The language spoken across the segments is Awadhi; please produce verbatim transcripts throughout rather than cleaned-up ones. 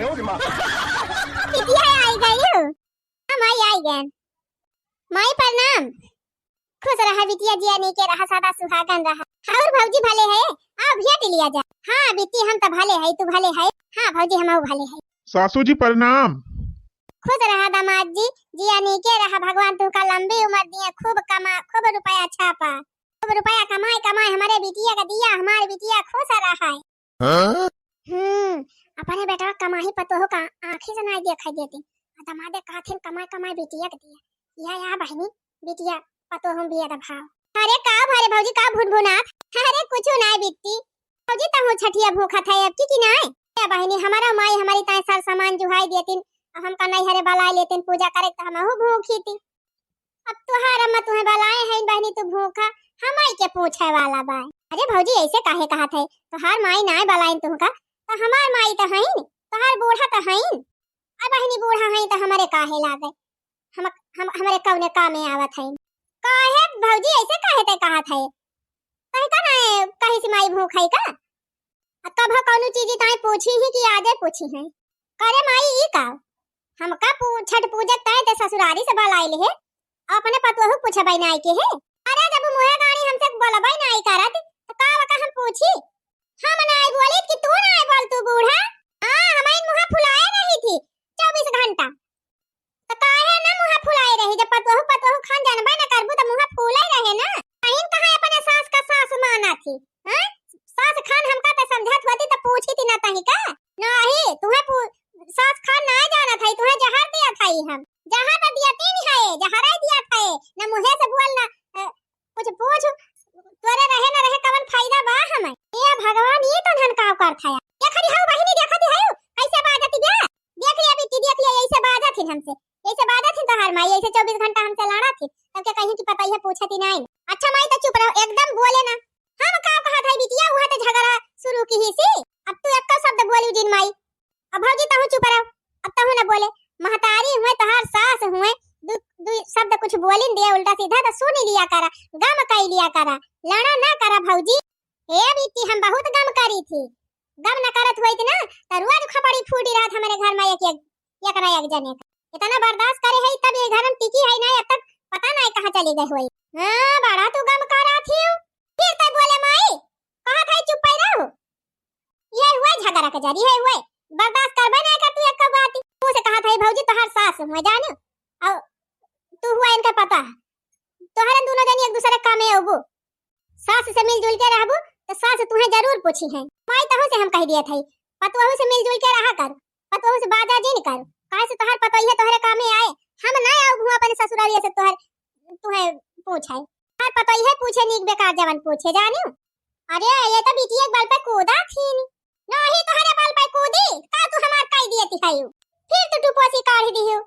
बिटिया आई गई हो। हाँ माई, आई गए। माई प्रणाम। खुश रहा बिटिया, जिया नीके रहा, सदा सुहागन रहा। और भौजी भले है? आओ भेंट लिया जा। हाँ बिट्टी, हम तो भले है, तू भले है? हाँ भौजी, हम भले है। सासू जी प्रणाम। खुश रहा दामाद जी, जिया नीके रहा, भगवान तुमका लंबी उम्र दिए, खूब कमा, खूब रुपया छापा, खूब रुपया कमाए कमाए हमारे बिटिया का दिया, हमारे बिटिया खुश रहा है। हाँ? हम्म, अपने बेटवा कमाही पतोह का आँखी से नाई देखाई देती। आ दमादे कहथिन कमाए कमाए बिटिया के दिया। या, या बहिनी, बिटिया पतोह में भी अदा भाव। अरे का भारे भौजी, का भुनभुनात? अरे कुछ नाई बिट्टी। भौजी तहूँ छठिया भूखत है अब की, की नाई? या बहिनी, हमारा माई हमारी ताई सर सामान जुहाई देतिन, अब हमका नैहरे बलाए लेतिन पूजा करे, तो हमहू भूखी थी। अब तोहार अम्मा तुहे बलाए हैं बहिनी, तू भूखा, हमई के पूछे वाला बा। अरे भौजी, ऐसे काहे कहत है? तोहार माई नाय बलाइन तुहका, तो हमार माई तो हईन, तोहार बूढ़ा तो हईन। अब बहिनी बूढ़ा हईन तो हमरे काहे लागे? हम, हम, हमरे कौने कामे आवत हईन? काहे भौजी ऐसे काहे ते कहत है? तही का नाय कही से माई भूख है का? आ कभो कौनो चीज ताई पूछी ही कि आजे पूछी है? करे माई, ई का? हमका पू-, छठ पूजक ताई ते ससुरारी से बलाइल है, अपने पतोहू पूछबै नाई के है? अरे जब मुँहे गाड़ी हमसे बोलबै नाई करत, तो का वका हम पूछी? हम नाई बोली कि तू नाई बोल, तू बूढ़ा। हाँ, हमारी मुँह फुलाए रही थी चौबीस घंटा। तो काहे ना मुँह फुलाए रही? जब पतोहू, पतोहू खान जानबै ना करबू, तो मुँह फूले रहे ना। बहिन कहाँ अपने सास का सास माना थी? हाँ? सास खान हमका तो समझत होती तो पूछी थी ना तही का? नहीं, तुम्हें पू-, सास खान ना जाना था, तुम्हें जहर दिया था ही हम। जहर तो दिया तीन है, जहर ही दिया था ये। ना मुँहे से बोल ना, अ, कुछ पूछ, तोरे रहे ना रहे कवन फायदा बा हमें? ए भगवान, ये तो धन का कर था? देखा दी हऊ बहिनी, देखा दी हऊ, कैसे बाजत बिया? देख लिया बिट्टी, देख लिया, यही से बाजत ही हमसे, यही से बाजत ही तोहार माई, यही से चौबीस घंटा हमसे लड़ा थी, तब के कहीं की पता ही है, पूछत ही नहीं। अच्छा माई, तो चुप रहो, एकदम बोले ना। हम का कहत है बिटिया, हुआ तो झगड़ा शुरू की ही सी, अब तू एक शब्द बोली जिन माई। अब भौजी तहूँ चुप रहो, अब तहूँ न बोले। महतारी हुए, तोहार सास हुए, दू, दू शब्द कुछ बोलिन दे उल्टा सीधा तो सुन लिया करा, गम कई लिया करा, लड़ा ना करा भौजी। हे बिट्टी, हम बहुत गम करी थी, गम न करत होइत ना, त रोज खपड़ी फूटी रहत हमरे घर में एक, एक, एक ना एक जने का। इतना बर्दाश्त करे है, तब ये घर में टिकी है ना, अब तक पता नहीं कहाँ चली गई होई। हाँ, बड़ा तू गम करा थी। फिर तो बोले माई, कहा था चुप ही रहो। ये हुए झगड़ा के जरी, ये हुए बर्दाश्त करबे नहीं कर तू एक बात। तू से कहा था भौजी, तोहार सास हुए जाने, और तू हुआ इनका पता है, तोहरे दोनों जनी एक दूसरे कामे अबू। सास से मिलजुल के रहबू, तो सास तुहे जरूर पूछी है। माई तहू से हम कह दिए थे, पतोहू से मिलजुल के रहा कर, पतोहू से बाजा जिन कर, काहे से तोहर पतोहिया तोहरे कामे आए। हम ना आऊ हुआ अपने ससुरारिया से तोहर, तुहे पूछे। तोहर पतोहिया पूछे नीक बेकार जवन पूछे, जानियो। अरे, ये तो बिटिया एक बल पे कूदा थी। नहीं तोहरे बल पे कूदी, का तू हमार कह दिए ती है? फिर तू टुपोसी काढ़ दियो।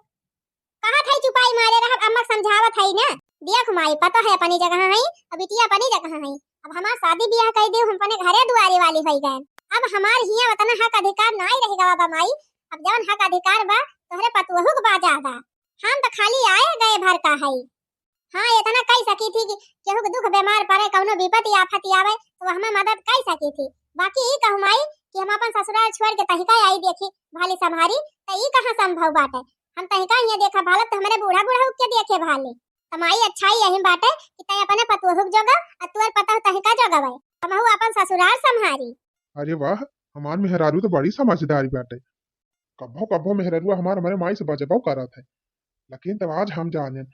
कहा था चुपाई मारे रहब, अम्मा समझावत है ना। देख माई, पता है अपनी जगह है, अब बिटिया अपनी जगह है। अब हमार शादी ब्याह कह दे, हम अपने घरे दुआरे वाली हो गए। अब हमार हिया उतना हक अधिकार नाई रह गवा बा माई। अब जवन हक अधिकार बा, तोहरे पतोहू के बा ज्यादा। हम तो खाली आए गए भर का है। हाँ, इतना कह सकी थी कि केहू के दुख बीमार पड़े, कौनो विपत्ति आफत आवे, तो हमें मदद कह सकी थी। बाकी ई कहू माई कि हम अपन ससुराल छोड़ के तहिका आई देखी भाली संभारी, तो ई कहाँ संभव बाटे? हम तहिका हियाँ देखा भालब तो हमरे बूढ़ा बूढ़ा के देखे भाली। तो माई अच्छाई यही बाटे कि तय अपने पतोहू के जोगा और तुअर पतोह तहिका जोगा बाई। हमहू अपन ससुराल संभारी। अरे वाह, हमार मेहरारू तो बड़ी समझदार बाटे। कब्बो कब्बो मेहरारू हमार हमरे माई से बजबो करत है, लेकिन तब आज हम जानेन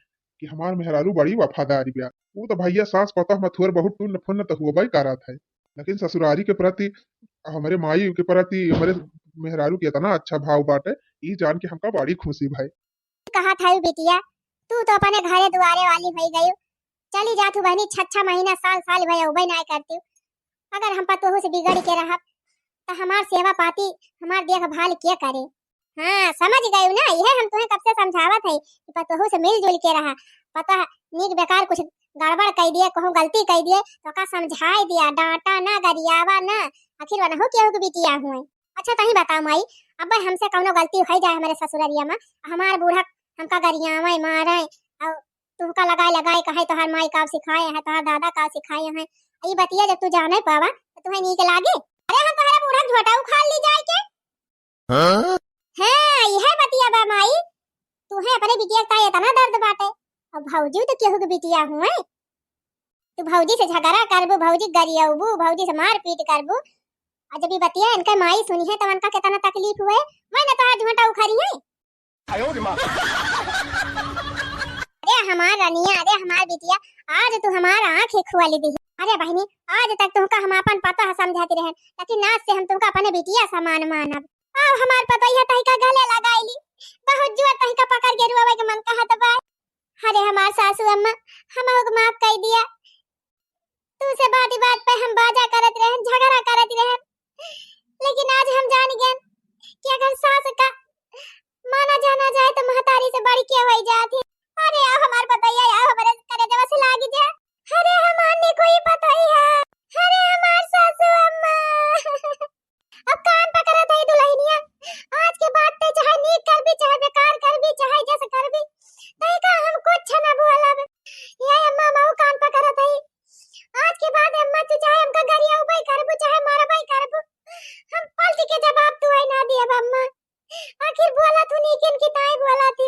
कि हमार मेहरारू बड़ी वफादार बिया। ऊ तो भैया सास पतोह में थोर बहुत टुन्न फुन्न तो हुआ करत है, लेकिन ससुरारी के प्रति, हमरे माई के प्रति हमरे मेहरारू के इतना अच्छा भाव बाटे, ई जान के हमका बड़ी खुशी भई। कहा था बिटिया, तू तो अपने घरे दुआरे वाली हो गई, चली जात हूँ बहनी, छह छह महीना साल साल भई अउबे नाय करती। अगर हम पतोहू से बिगड़ के रहब, तो हमार सेवा पाती, हमार देखभाल के करे? हाँ, समझ गयू ना, यह हम तुम्हें कब से समझावत है कि पतोहू से मिलजुल के रहा। पता नीक बेकार कुछ गड़बड़ कह दिए, कहूँ गलती कह दिए, तो का समझाई दिया, डांटा ना, गरियावा ना, आखिर वनहु केहू के बिटिया हुए। अच्छा, तही बताओ माई, अब हमसे कौनो गलती हो जाए हमारे ससुररिया में, हमार बूढ़ा हमका गरियावे, मारे, और तुहका लगाए लगाए कहे, "तोहार माई का सिखाए है, तोहार दादा का सिखाए हैं।" ई बतिया जब तू जाने पावा, तो तुहे नीक लागे? अरे, हम तोहरा बूढ़ा झोटा उखाड़ ली जाए के। हाँ? बिटिया का इतना दर्द बाटे। अब भौजी तो केहू के बिटिया हुए, तू भौजी से झगड़ा करबू, भौजी गरियबू, भौजी से मारपीट करबू। और जब ये बतिया इनका माई सुनी है, तब इनका कितना तकलीफ हुए। मैं ना तोहार झोंटा उखरी है। अरे हमार रनिया, अरे हमार बिटिया, आज तू हमार आँख ही खुआली दी। अरे बहिनी, आज तक तुमका हम अपन पतोह समझत रहन, लेकिन आज से हम तुमका अपने बिटिया समान मानब। आओ हमार पतोहिया तहिका गले लगाइली, बहुत जोर तहिका पकड़ के रोवे के मन कहत बा। अरे हमार सासू अम्मा, हमहू के माफ कर दिया। तू से बात बात पे हम बाजा करत रहन, झगड़ा करत रहन, लेकिन आज हम जान गए कि अगर सास का माना जाना जाए तो महतारी से बढ़ के होई जात है। अरे आओ हमार पतोहिया, आओ हमरे करेजवा से लागी जा। अरे हमार ने कोई पतोहिया, अरे हमार सासू अम्मा। अब कान पकड़त है दुल्हनिया, आज के बाद ते चाहे नीक करबी, चाहे बेकार करबी, चाहे जस करबी, तई का हम कुछ ना बोलब। ये अम्मा, मऊ कान पकड़त है। आज के बाद अम्मा तू चाहे हमका गरियउबे करबू, चाहे मारबे करबू, हम पलट के जवाब तू है ना दियब अम्मा। आखिर बोला तू नीकिन की ताई बोला तू,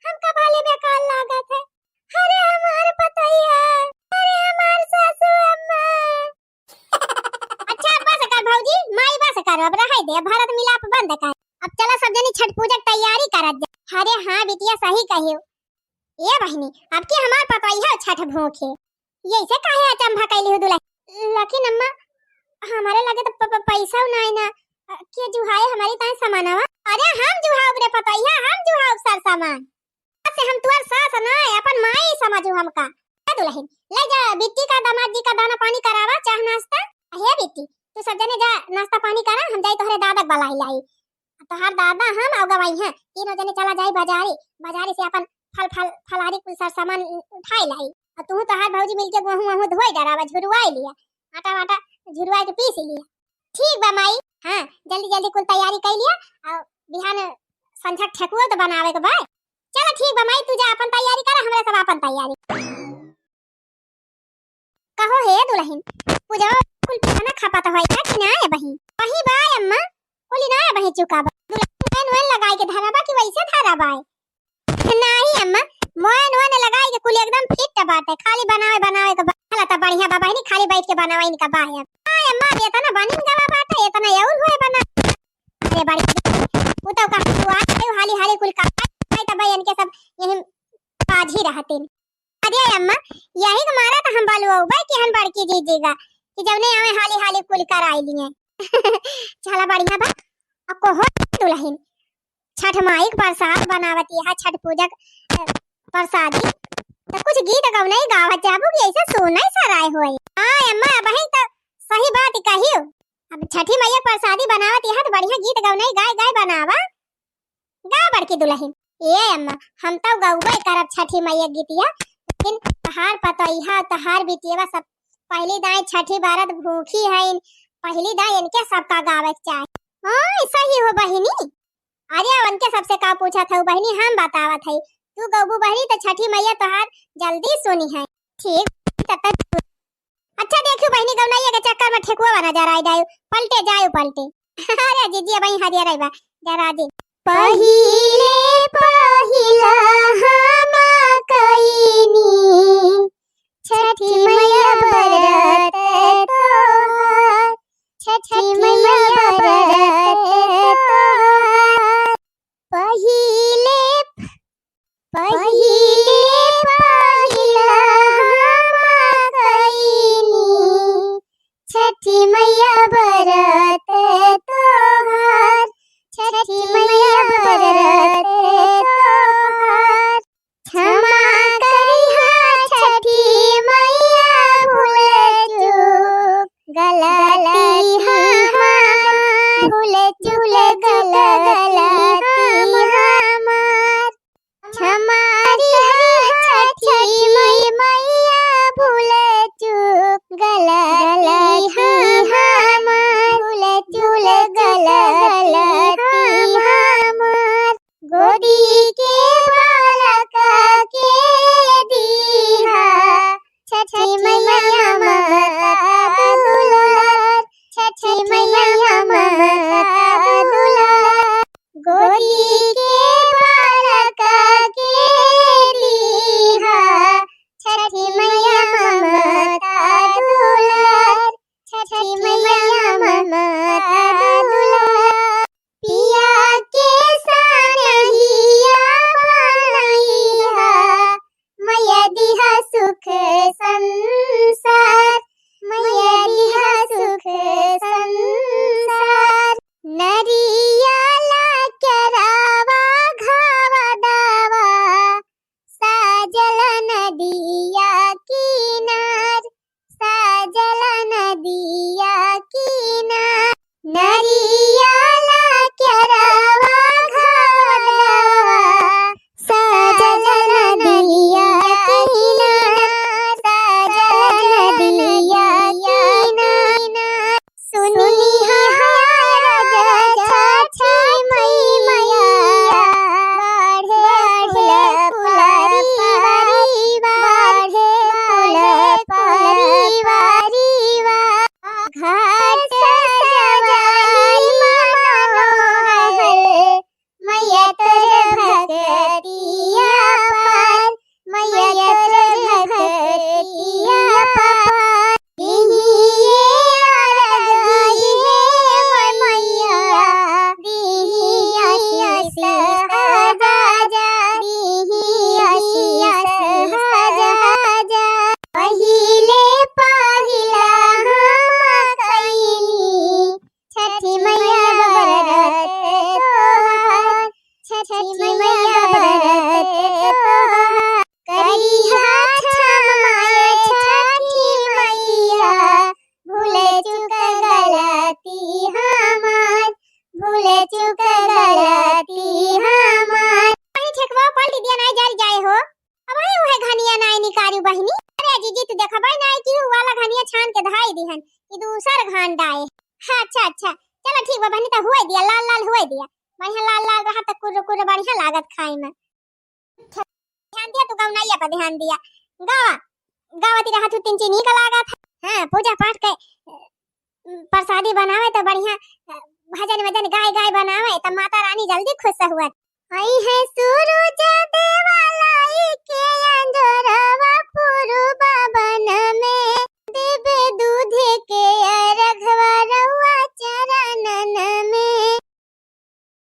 हमका भले बेकार लागत है। अरे हमार पतोहिया, अरे हमार सासू अम्मा। अच्छा, अब बस कर भौजी, माई बस कर, अब रहे दे, अब भरत मिलाप बंद कर। अब चला सब जनी छठ पूजा के तैयारी करत जा। अरे हाँ बिटिया, सही कहियो। ए बहिनी, अब की हमार पतोहिया छठ भूखे, ये से काहे अचंभा कैली हो दुल्हन? लेकिन अम्मा, हमारे लगे तो प-, प-, पैसा नहीं ना, के जुहाए हमारी ताई सामानवा? अरे हम जुहाउब रे पतोहिया, हम जुहाउब सर सामान। से हम तुअर सास ना, अपन माई समझू हमका। ए दुल्हन, ले जा बिट्टी का दामाद जी का दाना पानी करावा, चाह नाश्ता। हे बिट्टी, तू सब जने जा नाश्ता पानी करा, हम जाई तोहरे दादा के बलाई लाई। तोहार दादा हम अउ गवाई हैं, तीनों जने चला जाई बाजारी, बाजारी से अपन फल फल फलहारी कुल सर सामान उठाई लाई। और तू तोहार भौजी मिलके गेहूं वहूं धोई डरावा, झुरवाई लिया, आटा वाटा झुरवाई के पीस लिया। ठीक बा माई। हाँ, जल्दी जल्दी कुल तैयारी कर लिया और बिहान संझक ठेकुआ तो बनावे के बा। चलो ठीक बा माई, तू जा अपन तैयारी कर, हमरा सब अपन तैयारी। कहो हे दुल्हन, पूजवा कुल खाना खपत होई का कि ना ए बहिन? वही बा अम्मा, कुल ना ए बहिन चुका बा। दुल्हन मोयन वोयन लगाई के धरा बा कि वैसे धरा बा? नाही अम्मा, मोयन वोयन लगाई के कुल एकदम फिट बाटे, खाली बनावे बनावे के बा। चला त बढ़िया बा बहिनी, खाली बैठ के बनावे इनका बा है। हाय अम्मा, इतना बनिन गवा बाटे, इतना और होए बना। अरे बड़ी, वो तो कहा तू आ गए, हाली हाली कुल का, आई तब इनके सब यही बाजी रहते। अरे अम्मा, यही के मारा तो हम बलुआ बा कि हम बड़की जीजी का, कि जब नहीं आवे हाली हाली कुल कराई लिए। चला बढ़िया बा। अब कहो दुल्हन, छठ माई के प्रसाद बनावत है, छठ पूजा के, अ, प्रसादी। तो कुछ गीत गवनई गावत जाबू कि ऐसे सुनई सराय होई। हाँ अम्मा, अबहिन तो सही बात कहियो। अब छठी मैया प्रसादी बनावत है तो बढ़िया गीत गवनई गाय गाय बनावा। गा बड़की दुल्हन। ए अम्मा, हम तो गौबे करब छठी मैया गीतिया, लेकिन तहार पतोहिया, तहार बिटिया सब पहली दाई छठी बरत भूखी हईन, पहली दाई इनके सबका गावे के चाही। हाँ, सही हो बहिनी। अरे, उनके सबसे का पूछत हऊ बहिनी, हम बतावत हई। तू गौबू बहिनी तो छठी मैया तोहार जल्दी सुनी है। ठीक, तब तक। अच्छा देखियो बहिनी, गौनैया के चक्कर में ठेकुआ बना जा रहा है, पलटे जायो पलटे। अरे जीजी, अब हरिया रही बा, जरा दे। पहिले पहिला हम कईनी छठी मैया बरत तोहार, छठी मैया बरत तोहार। पहिले, पहिले पहिला हम कईनी छठी मैया बरत तोहार, छठी मैया बरत तोहार। क्षमा करिहा छठी मैया भूल चूक गलती हमार, भूल चूक गलती छठी मैया बरत तोहार, करिहा क्षमा ए छठी मैया, भूल चूक गलती हमार, भूल चूक गलती हमार। वही ठेकवा पलटी दिया, नाई जर जाए हो। अब वही उहे घनिया नाई निकारू बहिनी। अरे जीजी, तू देखबे नाई कि उ वाला घनिया छान के धई दिहन, कि दूसर घान डाए। हाँ, अच्छा, अच्छा, चलो ठीक बा बहिनी, त हुए दिया, लाल लाल हुए दिया, बढ़िया लाल लाल रहा त कुर्र कुर्र बढ़िया लागत खाए में। ध्यान दिया, तू गौनैया पर ध्यान दिया, गावा गावती रहा तू, तीन चीनी का लागत है। हाँ, पूजा पाठ के, प्रसादी बनावे त बढ़िया, भजन वजन गाय गाय बनावे त माता रानी जल्दी खुश हुआ। आई है सूरज देव